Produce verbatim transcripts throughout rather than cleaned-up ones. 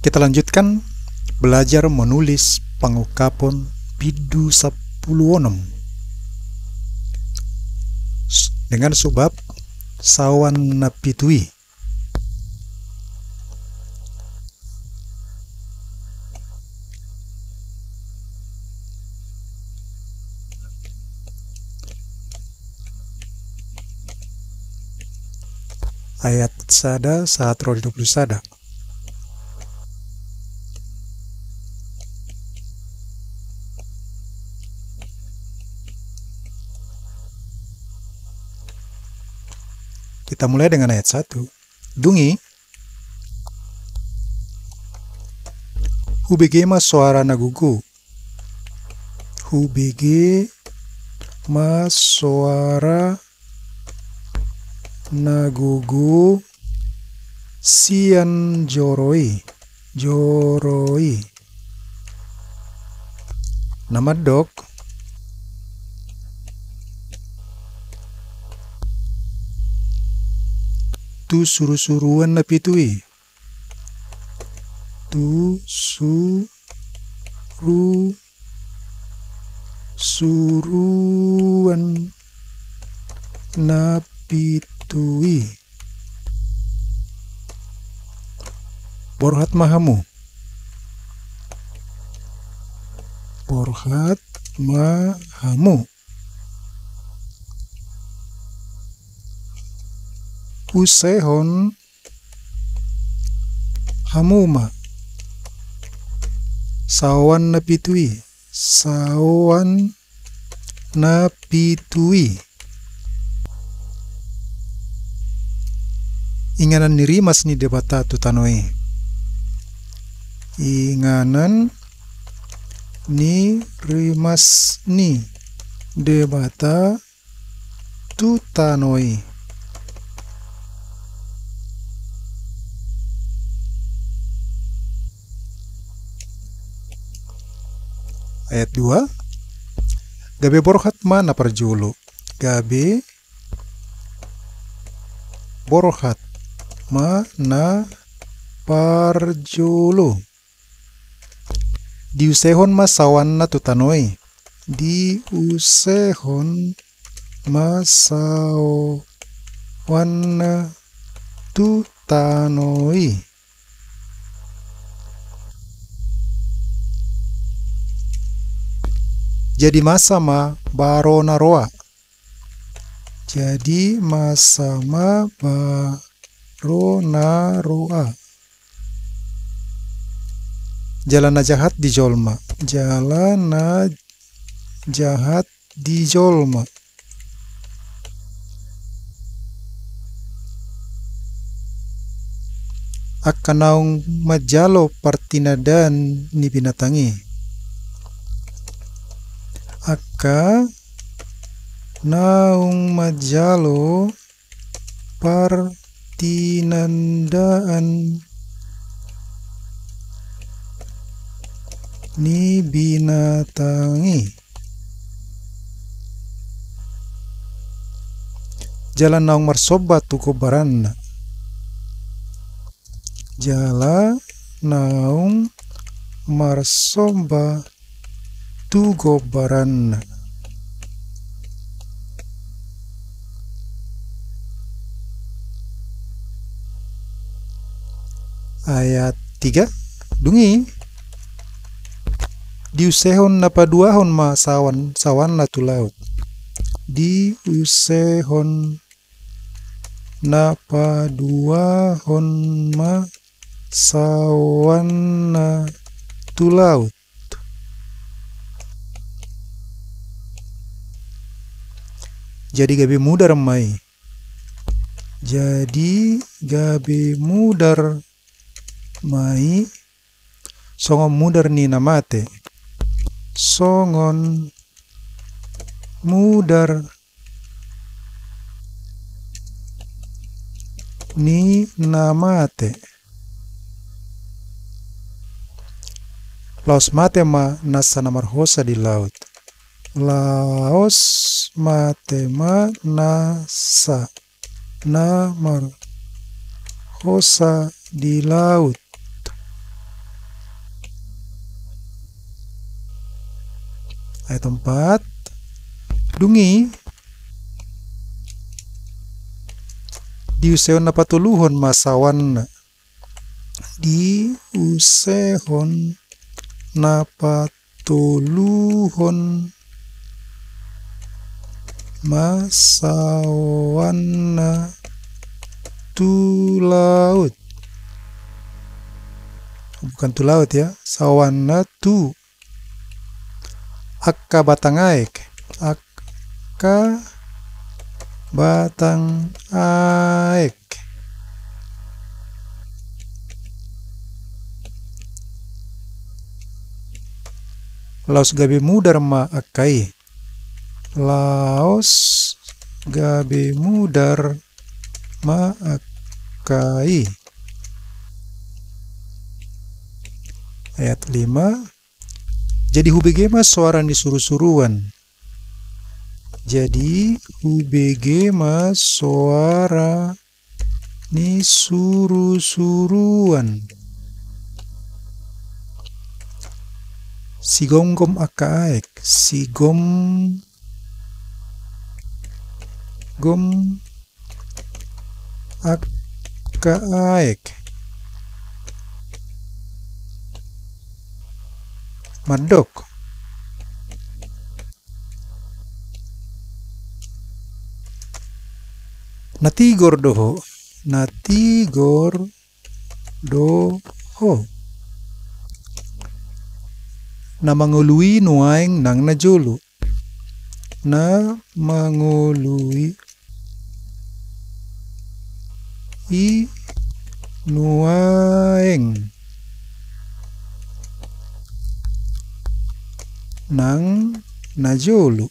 Kita lanjutkan belajar menulis pangungkapon bindu sampulu onom dengan subbab saoan na pitu i. Ayat sada sahat ro di dua pulu sada. Kita mulai dengan ayat satu. Dung i, hubege ma soara na gogo. Hubege ma soara na gogo sian joro i, joro i. Na mandok tu surusuruan na pitu i. Tu suru-, suruan na pitu i. Borhat ma hamu. Borhat ma hamu. Usehon hamu ma saoan na pitu i, saoan na pitu i. Inganan ni rimas ni Debata tu tano i. Inganan ni rimas ni Debata tu tano i. Ayat dua. Gabe borhat ma na parjolo. Gabe borhat ma na parjolo. Diusehon ma saoanna tu tano i. Diusehon ma saoanna tu tano i. Jadi masa ma baro na roa. Jadi masa ma baro na roa. Jala na jahat di jolma. Jala na jahat di jolma. Angka naung manjalo partinandaan ni binatang i. Angka naung manjalo partinandaan ni binatang i. Jala naung marsomba tu gombaranna. Jala naung marsomba tu gombaranna. Ayat tiga. Dung i diusehon na paduahon ma saoan, saoanna tu laut. Diusehon na paduahon ma saoanna tu laut. Jadi gabe mudar ma i. Jadi gabe mudar ma i. Songon mudar ni na mate. Songon mudar ni na mate. Laos mate ma nasa na marhosa di laut. Laos mate ma nasa na marhosa di laut. Ayat opat. Dung i diusehon na patoluhon ma saoanna. Diusehon na patoluhon ma saoanna tu laut. Bukan tu laut ya, saoanna tu angka batang aek. Angka batang aek. Laos gabe mudar ma angka i. Laos gabe mudar ma angka i. Ayat lima. Jadi hubege ma soara ni surusuruan. Jadi hubege ma soara ni surusuruan. Sigomgom angka aek, sigomgom angka aek. Mandok. Na tigor do ho, na tigor do ho. Na mangolu i nuaeng nang na jolo. Na mangolu i, i nuaeng nang na jolo.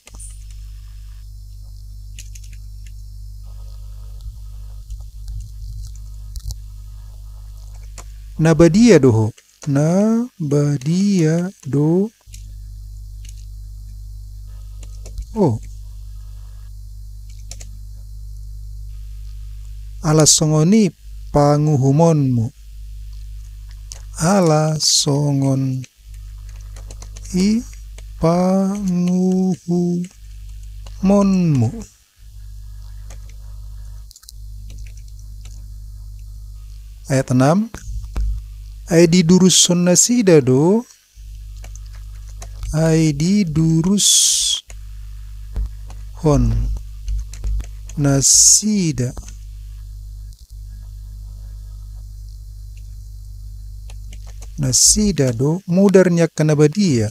Na badia do ho. Na badia do ho. Ala songon i panguhumonmu. Ala songon i panguhumonmu. Ayat enam. Ai didurushon nasida do. Ai didurushon nasida. Nasida do mudar ni angka na badia.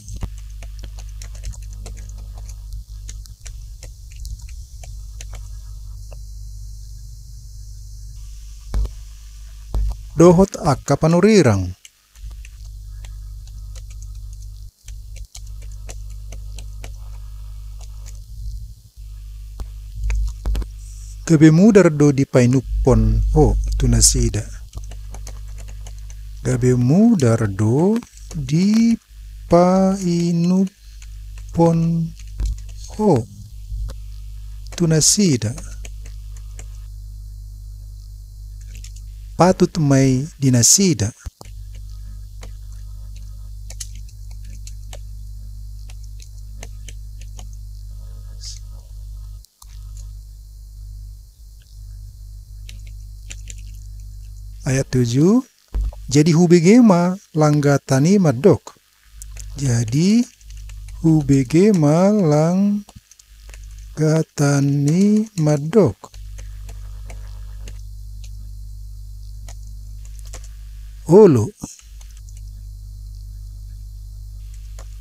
Dohot angka panurirang. Gabe mudar do dipainuphon ho tu nasida. Gabe mudar do dipainuphon ho tu nasida. Patut ma i di nasida. Ayat tujuh. Jadi hubege ma langgatan i mandok. Jadi hubege ma lang- gatan i mandok. Olo.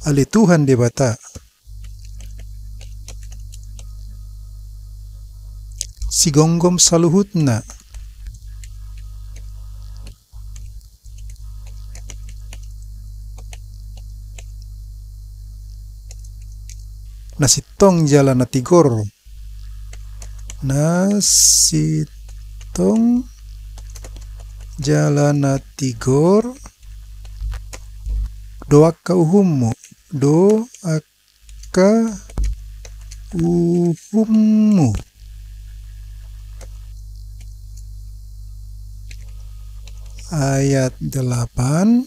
Ale Tuhan Debata. Sigomgom saluhutna. Na sintong jala na tigor. Na sintong jala na tigor. Do angka uhummu. Do angka uhummu. Ayat delapan.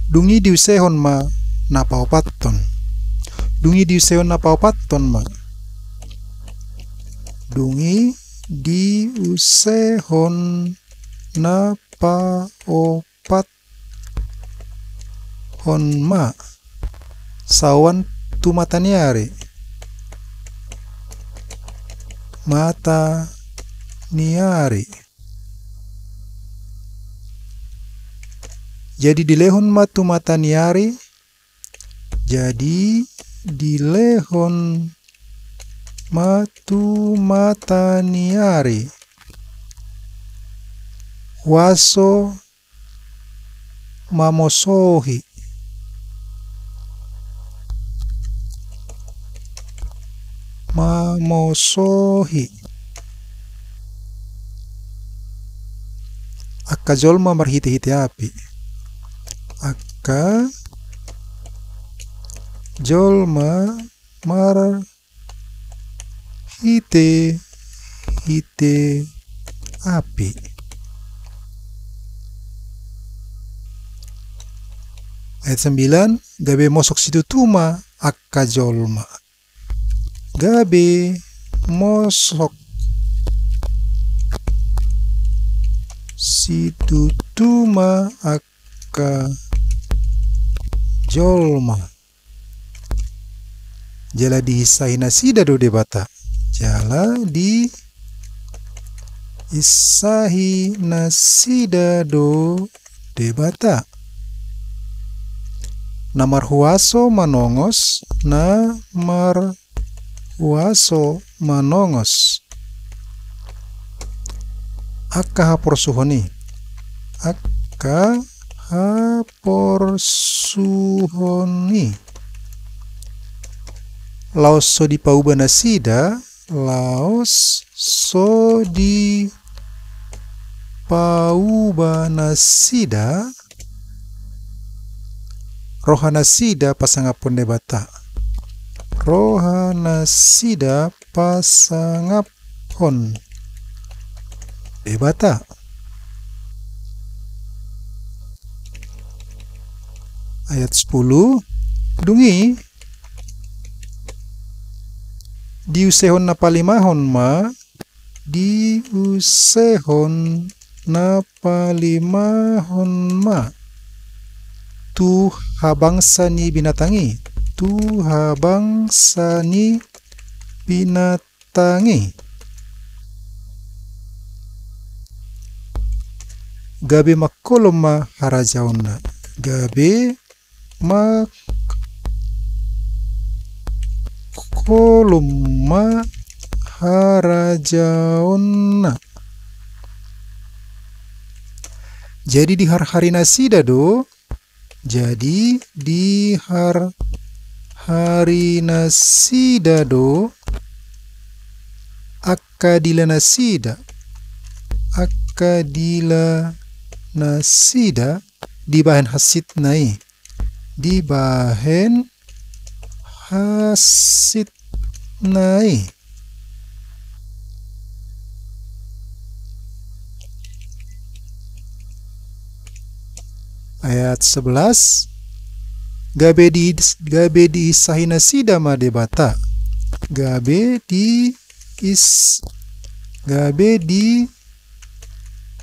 Dung i diusehon ma na paopathon. Dung i diusehon na paopathon ma. Dung i diusehon na paopathon ma. Saoan tu mata ni ari. Mata ni ari. Jadi dilehon ma tu mata ni ari. Jadi dilehon ma tu mata ni ari. Huaso mamosohi. Mamosohi. Angka jolma marhitehite api. Angka jolma marhitehite api. Ayat sembilan, gabe mosok situtu ma angka jolma. Gabe mosok situtu ma angka jolma. Jala diinsahi nasida do Debata. Jala diinsahi nasida do Debata. Na marhuaso manongos, na marhuaso manongos. Angka haporsuhon i. Angka haporsuhon i. Laos so dipauba nasida, laos so dipauba nasida, roha nasida pasangaphon Debata. Roha nasida pasangaphon Debata. Ayat sepuluh. Dung i diusehon na palimahon ma, diusehon na palimahon ma tu habangsa ni binatang i, tu habangsa ni binatang i. Gabe mangkolom ma harajaonna. Gabe mangkolom ma harajaonna. Jadi diharhari nasida do. Jadi diharhari nasida do. Angka dila nasida. Angka dila nasida dibahen hansitna i. Dibahen hansitna i. Ayat sebelas. Gabe di, gabe diinsahi nasida ma Debata. Gabe di is, gabe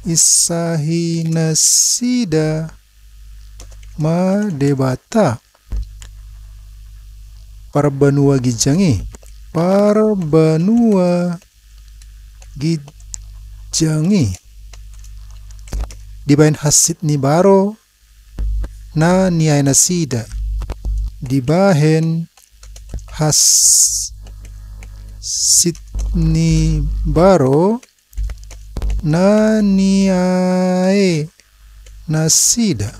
diinsahi nasida ma Debata. Parbanua ginjang i. Parbanua ginjang i. Dibahen hansit ni baro na niae nasida. Dibahen hansit ni baro na niae nasida.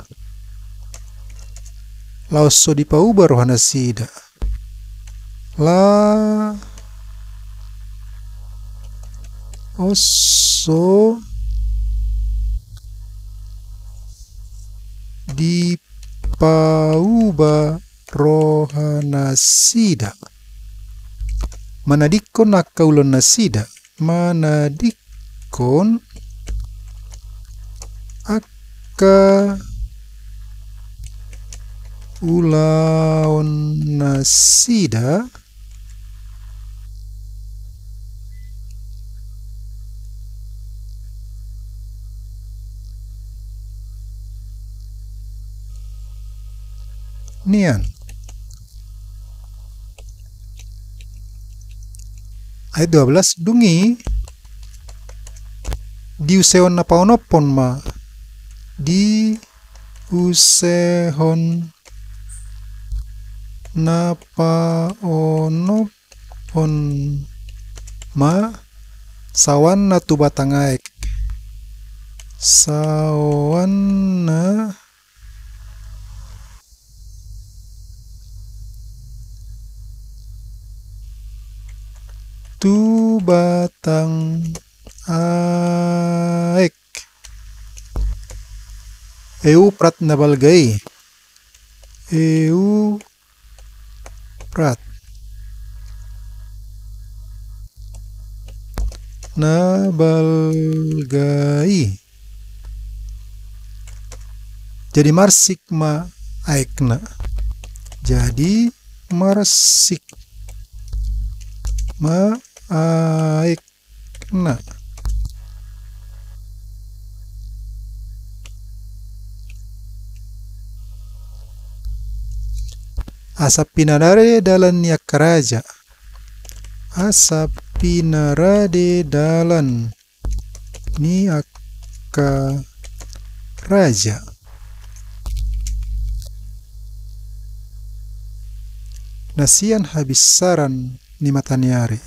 Laos so dipauba roha nasida. Laos so dipauba roha nasida. Manadingkon angka ulaon nasida. Manadingkon angka ulaon nasida nian. Ayat dua belas, dung i diusehon na paonomhon ma, diusehon na paonomhon ma saoanna tu batang aek, saoanna tu batang aek. Euprat na balga i. Euprat na balga i. Jadi marsik ma aekna. Jadi marsik ma aekna. Asa pinarade dalan ni angka raja. Asa pinarade dalan ni angka raja. Na sian habinsaran ni mata ni ari.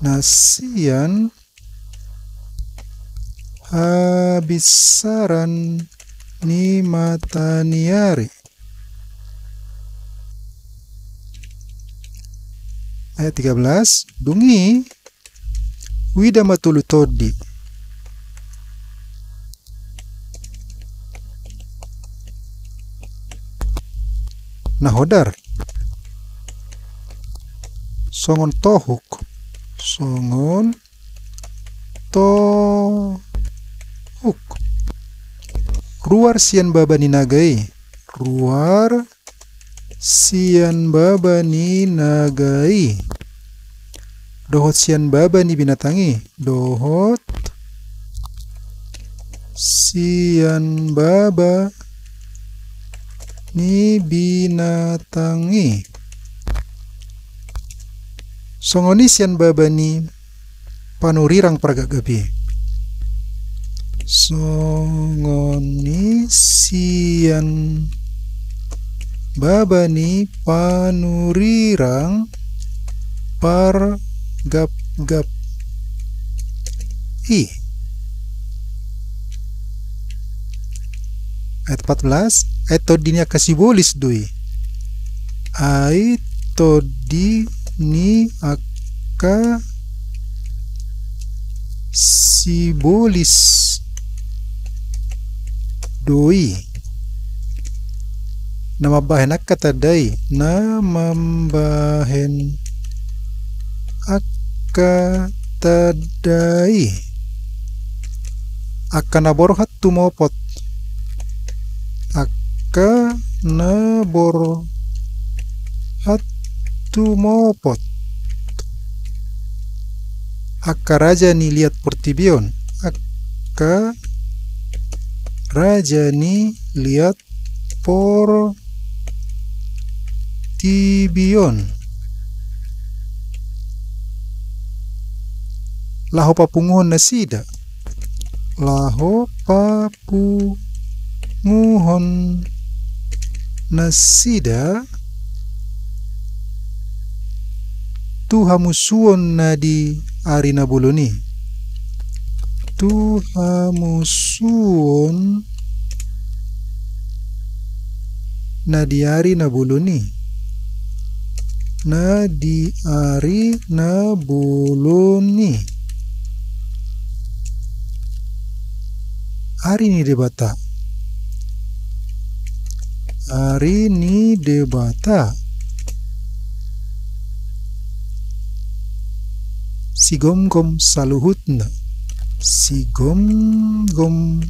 Na sian habinsaran ni mata ni ari. Ayat tiga belas, dung i huida ma tolu tondi. Na hodar. Songon tohuk. Songon tohuk. Ruar sian baba ni naga i. Ruar sian baba ni naga i. Dohot sian baba ni binatang i. Dohot sian baba ni binatang i. Songon i sian baba ni panurirang pargapgap i. Songon i sian baba ni panurirang pargapgap i. Ayat empat belas, ai tondi ni angka sibolis do i. Ai tondi ni angka sibolis do i. Na mambahen angka tanda i, na mambahen angka tanda i. Angka na borhat tumopot. Angka na borhat tumopot. Angka raja ni liat portibi on. Angka raja ni liat portibi on. Laho papunguhon nasida. Laho papunguhon nasida tu hamusuon na di ari na bolon i. Tu hamusuon na di ari na bolon i. Na di ari na bolon i. Ari ni Debata. Ari ni Debata. Sigomgom saluhutna. Sigomgom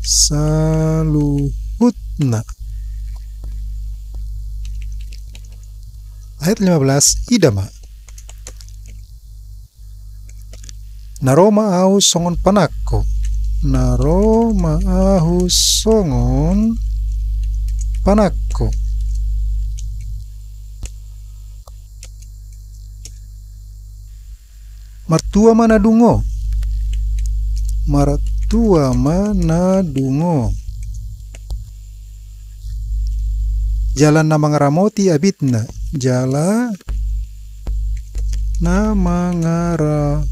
saluhutna. Ayat lima belas, ida ma. Na ro ma ahu songon panangko. Na ro ma ahu songon panangko. Martua ma na dungo. Martua ma na dungo. Jala na mangaramoti abitna. Jala na mangaramoti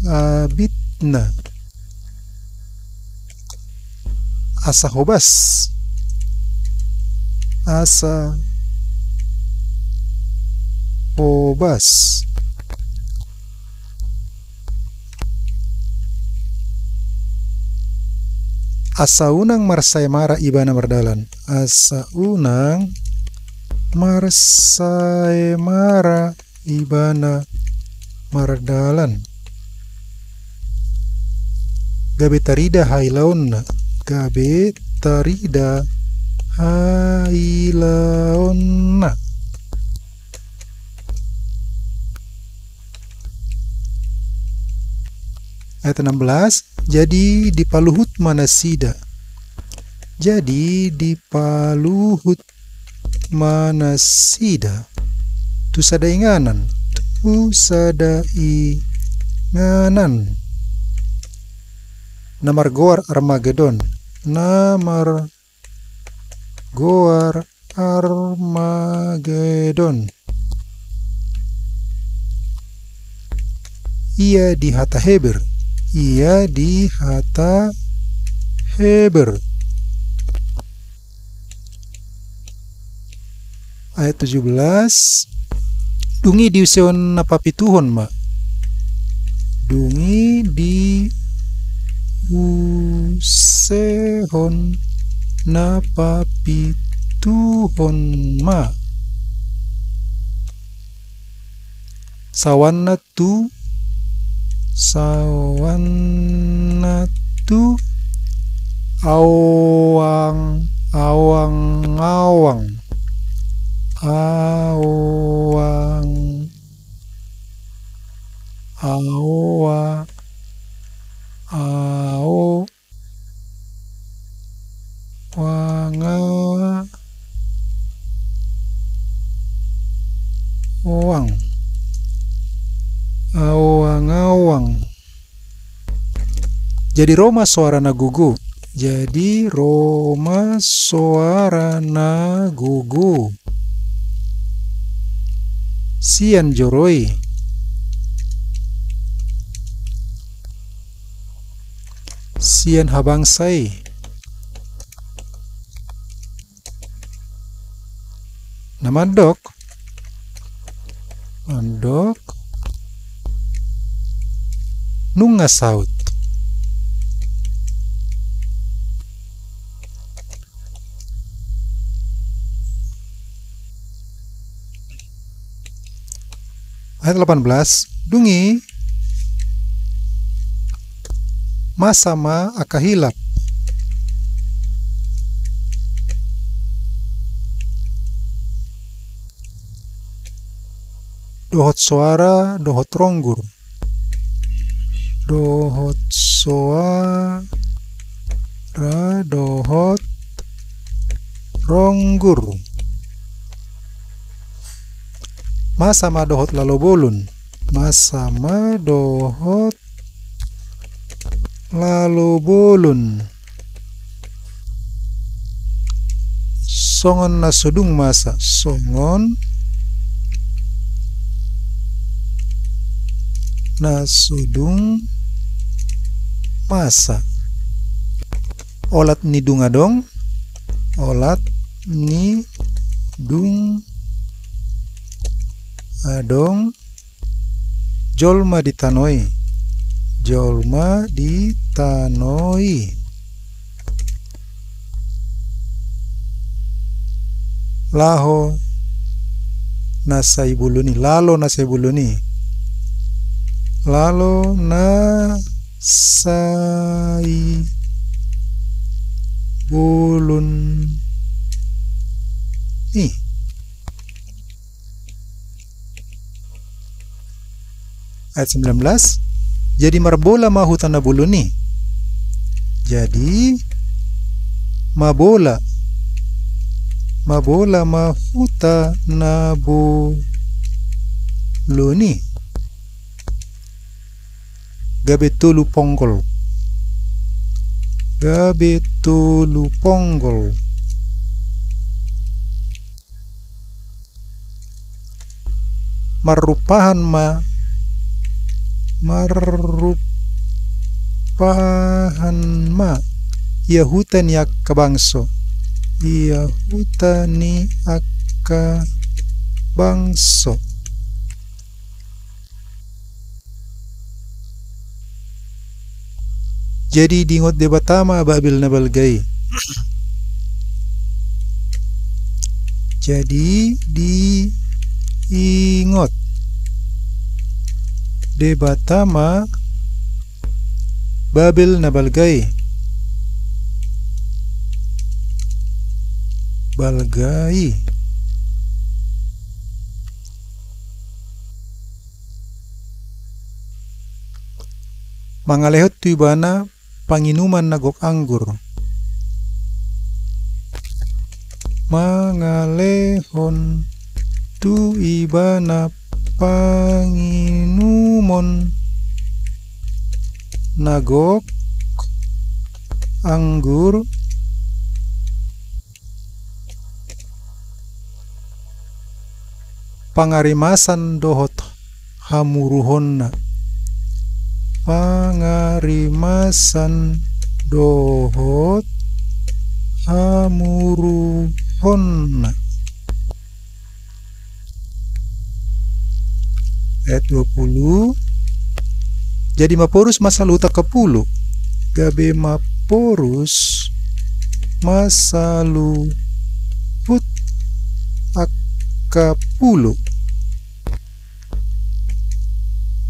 abitna. Asa hobas. Asa hobas. Asa unang marsaemara ibana mardalan. Asa unang marsaemara ibana mardalan. Gabe tarida hailaonna. Gabe tarida hailaonna. Ayat enam belas, jadi dipaluhut ma nasida. Jadi dipaluhut ma nasida tu sada inganan, tu sada inganan. Na margoar Armagedon, na margoar Armagedon. Ia di hata Heber. Ia di hata Heber. Ayat tujuh belas. Dung i diusehon na papituhon ma. Dung i diusehon na papituhon ma. Saoanna tu, saoanna tu, aoang, aoang, aoang. Aoang, aoa, ao, wanga, oang. Aoang, aoang. Jadi ro ma soara na gogo. Jadi ro ma soara na gogo. Sian joro i. Sian habangsa i. Na mandok, mandok, nunga saut. Ayat delapan belas, dung i masa ma angka hilap. Dohot soara, dohot ronggur. Dohot soara, dohot ronggur. Masa ma dohot lalo bolon. Masa ma dohot lalo bolon. Songon na so dung masa. Songon na so dung masa. Olat ni dung adong. Olat ni dung adong. Jolma di tano i. Jolma di tano i. Laho na sai bolon i. Lalo na sai bolon i. Lalo na sai i. Ayat sembilan belas. Jadi marbola ma huta na bolon i. Jadi mabola, mabola ma huta na bolon i. Gabe tolu ponggol. Gabe tolu ponggol. Marrupahan ma, marrupahan ma ia huta ni angka bangso, ia huta ni angka bangso. Jadi diingot Debata ma Babel na balga i. Jadi diingot Debata ma Babel na balga i. Balga i. Mangalehon tu ibana panginuman na gok anggur. Mangalehon tu ibana panginumon na gok anggur. Pangarimasan dohot hamuruhonna. Pangarimasan dohot hamuruhonna. Ayat dua puluh. Jadi maporus ma saluhut angka pulo. Gabe maporus ma saluhut angka pulo.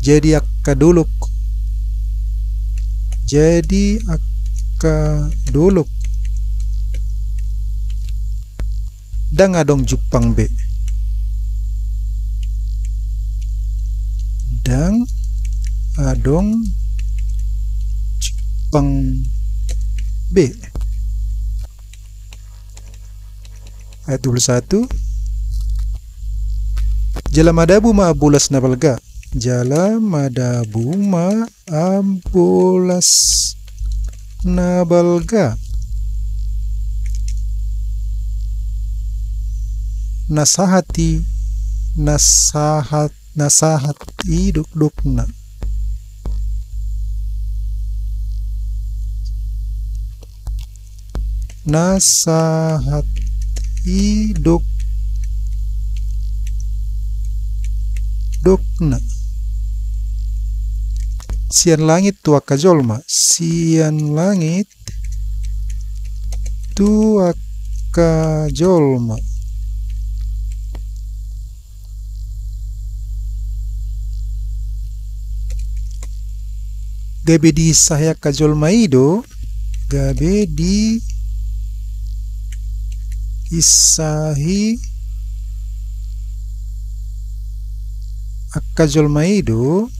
Jadi angka dolok. Jadi angka dolok. Ndang adong jumpang be. Ndang adong jumpang be. Ayat dua puluh satu. Jala madabu ma ambolas na balga. Jala madabu ma ambolas na balga. Na sahat i, na sahat, na sahat i dokdokna. Na sahat i dokdokna. Sian langit tu angka jolma. Sian langit tu angka jolma. Gabe diinsahi angka jolma i do, gabe diinsahi angka jolma i do,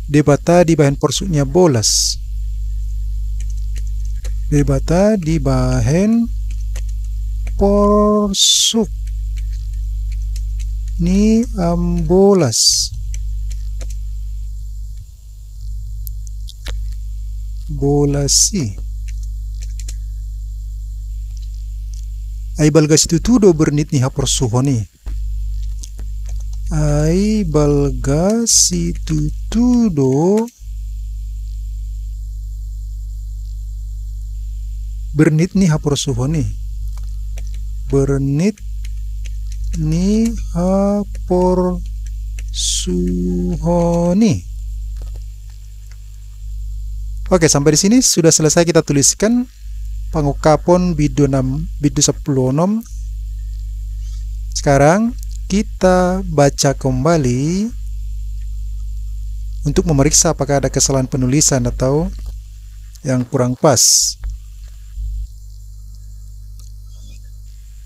Debata dibahen porsuk ni ambolas. Debata dibahen porsuk ni ambolas. Bolas i. Ai balga situtu do bernit ni haporsuhon i. Ai balga situtu do bernit ni haporsuhon i. Bernit ni haporsuhon i. Oke, sampai di sini sudah selesai kita tuliskan pengungkapan bindu enam, bindu sepuluh enam. Sekarang kita baca kembali untuk memeriksa apakah ada kesalahan penulisan atau yang kurang pas.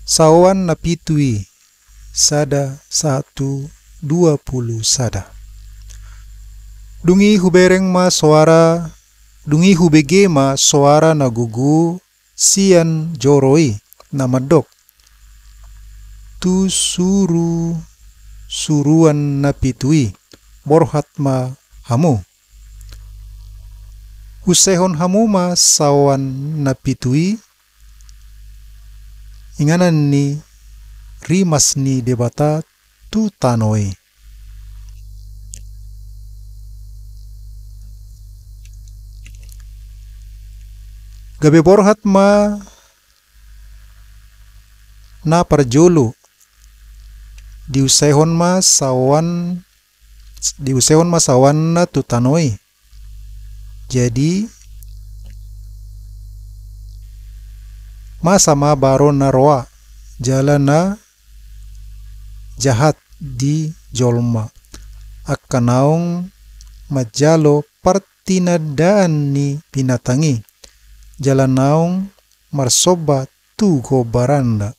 Saoan na pitu i, sada, satu, dua pulu sada. Dung i hubereng ma soara, dung i hubege ma soara na gogo sian joro i, na mandok: Tu suru-suruan na pitu i, borhat ma hamu. Usehon hamu ma saoan na pitu i, inganan ni rimas ni Debata tu tano i. Gabe borhat ma na parjolo, diusehon ma saoan, diusehon ma saoanna tu tano i. Jadi, masa ma baro na roa, jala na jahat di jolma, angka naung manjalo partinandaan ni binatang i, jala naung marsomba tu gombaranna.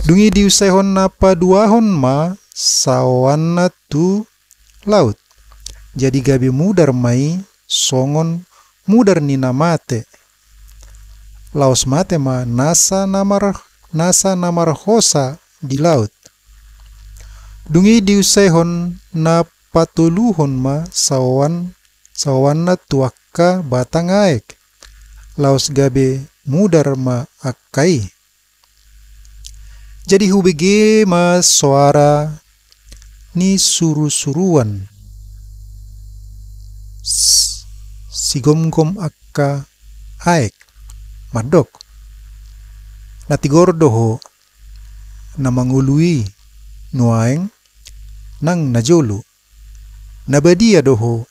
Dung i diusehon na paduahon ma saoanna tu laut. Jadi gabe mudar ma i songon mudar ni na mate. Laos mate ma nasa na mar-, nasa na marhosa di laut. Dung i diusehon na patoluhon ma saoan, saoanna tu angka batang aek. Laos gabe mudar ma angka i. Jadi hubege ma soara ni suru-suruan s-, sigomgom angka aek, mandok: Na tigor do ho na mangolu i nuaeng nang na jolo. Na badia do ho,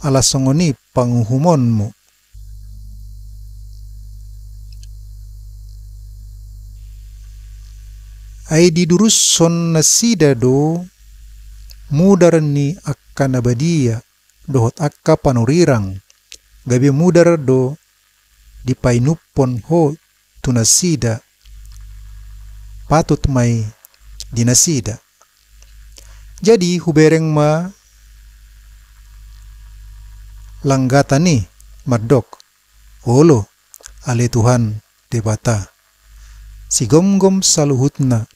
ala songon i panguhumonmu. Ai didurushon nasida do mudar ni angka na badia dohot angka panurirang, gabe mudar do dipainumhon ho tu nasida, patut ma i di nasida. Jadi hubereng ma langgatan i mandok: Olo, ale Tuhan Debata, sigomgom saluhutna,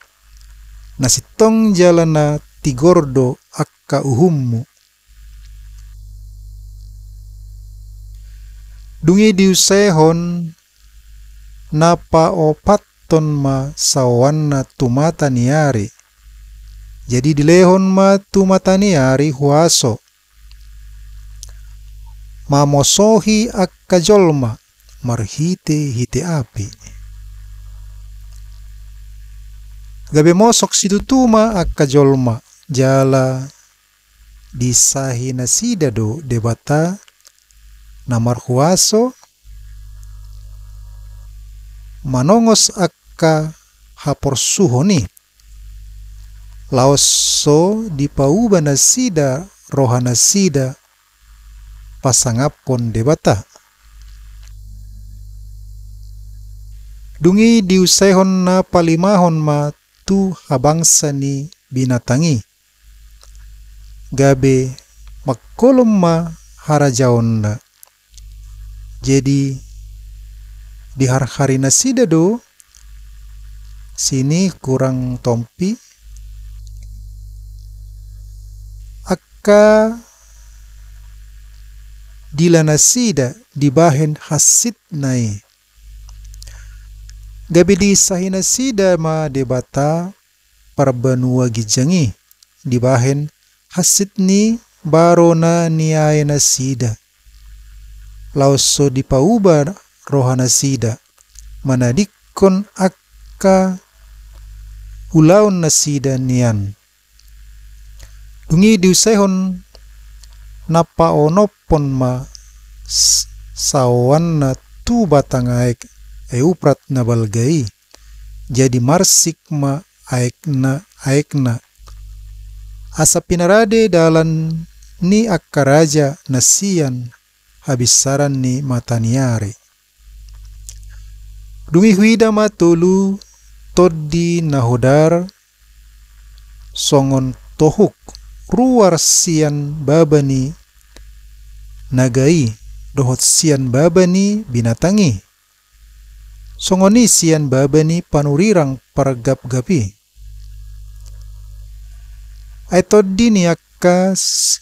na sintong jala na tigor do angka uhummu. Dung i diusehon na paopathon ma saoanna tu mata ni ari. Jadi dilehon ma tu mata ni ari huaso mamosohi angka jolma marhitehite api. Gabe mosok situtu ma angka jolma, jala disahi nasida do Debata na marhuaso manongos angka haporsuhon i, laos so dipauba nasida roha nasida pasangaphon Debata. Dung i diusehon na palimahon ma tu habangsa ni binatang i, gabe mangkolom ma harajaonna. Jadi diharhari nasida do, sini kurang tompi, angka dila nasida dibahen hansitna i. Gabe disahi nasida ma Debata parbanua ginjang i dibahen hansit ni baro na niae nasida. Laos so dipauba roha nasida manadingkon angka ulaon nasida nian. Dung i diusehon na paonomhon ma s-, saoanna tu batang aek Euprat na balga i. Jadi marsik ma aekna, aekna. asa pinarade dalan ni angka raja na sian habinsaran ni mataniari. Dung i huida ma tolu tondi na hodar songon tohuk ruar sian baba ni naga i dohot sian baba ni binatang i. Songon i sian baba ni panurirang pargapgap i. Ai tondi ni angka s-,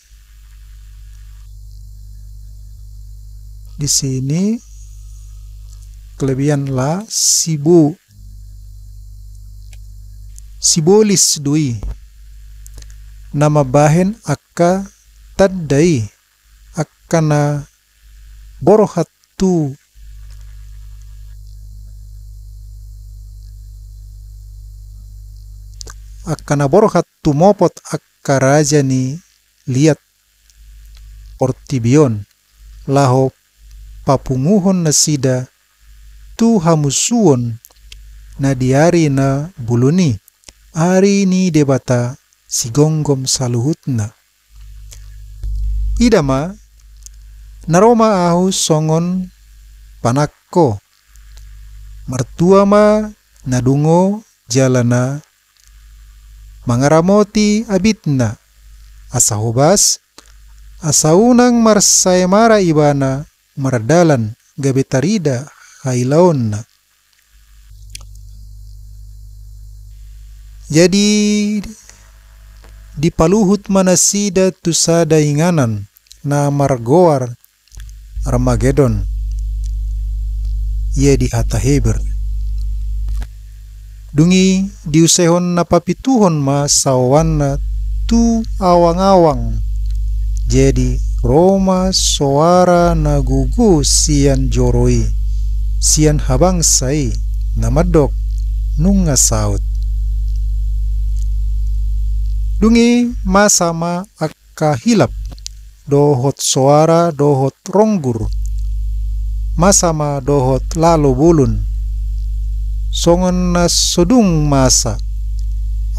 di sini kelebihan la sibo-, sibolis do i na mambahen angka tanda i, angka na borhat tu, angka na borhat tumopot angka raja ni liat portibi on, laho papunguhon nasida tu hamusuon na di ari na bolon i, ari ni Debata sigomgom saluhutna. Ida ma, na ro ma ahu songon panangko. Martua ma na dungo jala na mangaramoti abitna, asa hobas, asa unang marsaemara ibana mardalan gabe tarida hailaonna. Jadi dipaluhut ma nasida tu sada inganan na margoar Armagedon, ia di hata Heber. Dung i diusehon na papituhon ma saoanna tu awangawang. Jadi ro ma soara na gogo sian joro i, sian habangsa i, na mandok, nunga saut. Dung i masa ma angka hilap, dohot soara, dohot ronggur, masa ma dohot lalo bolon. Songon na so dung masa,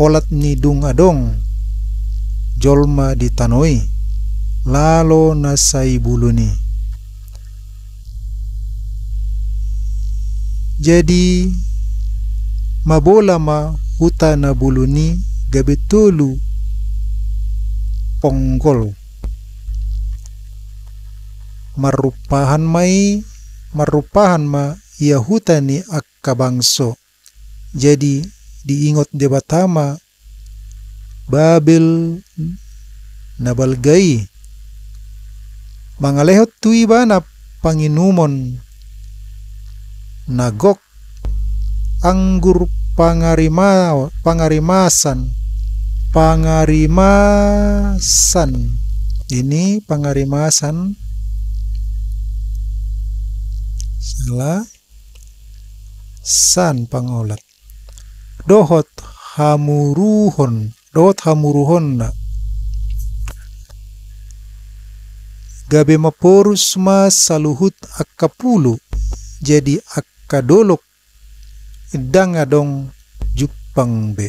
olat ni dung adong jolma di tano i, lalo na sai bolon i. Jadi mabola ma huta na bolon i gabe tolu ponggol. Marrumpahan ma i, marrumpahan ma ia huta ni angka bangso. Jadi diingot Debata ma Babel na balga i, mangalehon tu ibana panginumon na gok, anggur pangarima-, pangarimasan, pangarimasan. Ini pangarimasan. Salah. San pangolat. Dohot hamuruhon, dohot hamuruhonna. Gabe maporus ma saluhut angka pulu, jadi angka dolok ndang adong jumpang be.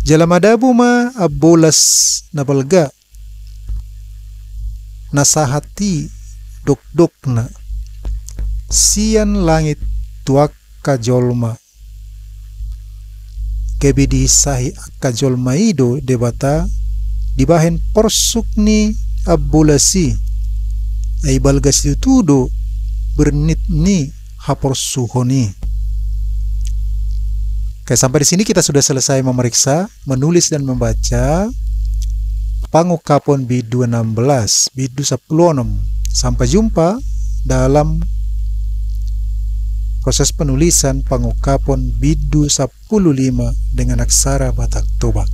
Jala madabu ma ambolas na balga, na sahat i dokdokna, sian langit tu angka jolma. Gabe disahi angka jolma i do Debata dibahen porsuk ni ambolas i. Ai balga situtu do bernit ni haporsuhon i. Oke, sampai di sini kita sudah selesai memeriksa, menulis dan membaca Pangungkapon bindu enam belas, bindu sampulu onom. Sampai jumpa dalam proses penulisan Pangungkapon bindu sampulu lima dengan aksara Batak Toba.